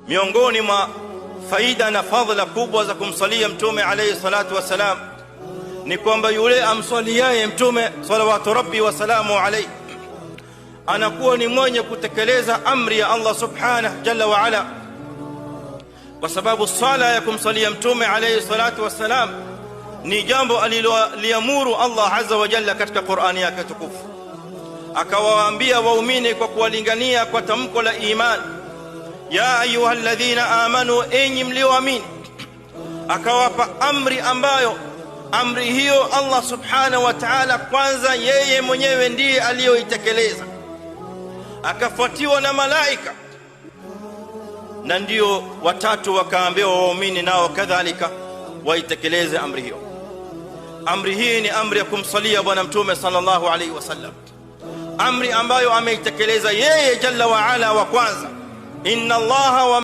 Miongoni mwa faida na fadhila kubwa za kumsalia Mtume alayhi salatu wassalam ni kwamba yule amswaliaye Mtume salawatu rabbi wasalamu alayhi anakuwa ni mwenye kutekeleza amri ya Allah subhanahu jalla wa ala, kwa sababu sala ya kumsalia Mtume alayhi salatu wassalam ni jambo aliloliamuru Allah azza wa jalla katika Qur'ani yake tukufu. Akawaambia waumini kwa kuwalingania kwa tamko la iman, ya ayuha alladhina amanu, enyi mlioamini. Akawapa amri ambayo amri hiyo Allah subhanahu wa ta'ala kwanza yeye mwenyewe ndiye aliyoitekeleza, akafuatiwa na malaika, na ndio watatu wakaambiwa waumini nao kadhalika waitekeleze amri hiyo. Amri hii ni amri ya kumsalia Bwana Mtume sallallahu alaihi wasallam, amri ambayo ameitekeleza yeye jalla wa ala wa kwanza. Inna Allaha wa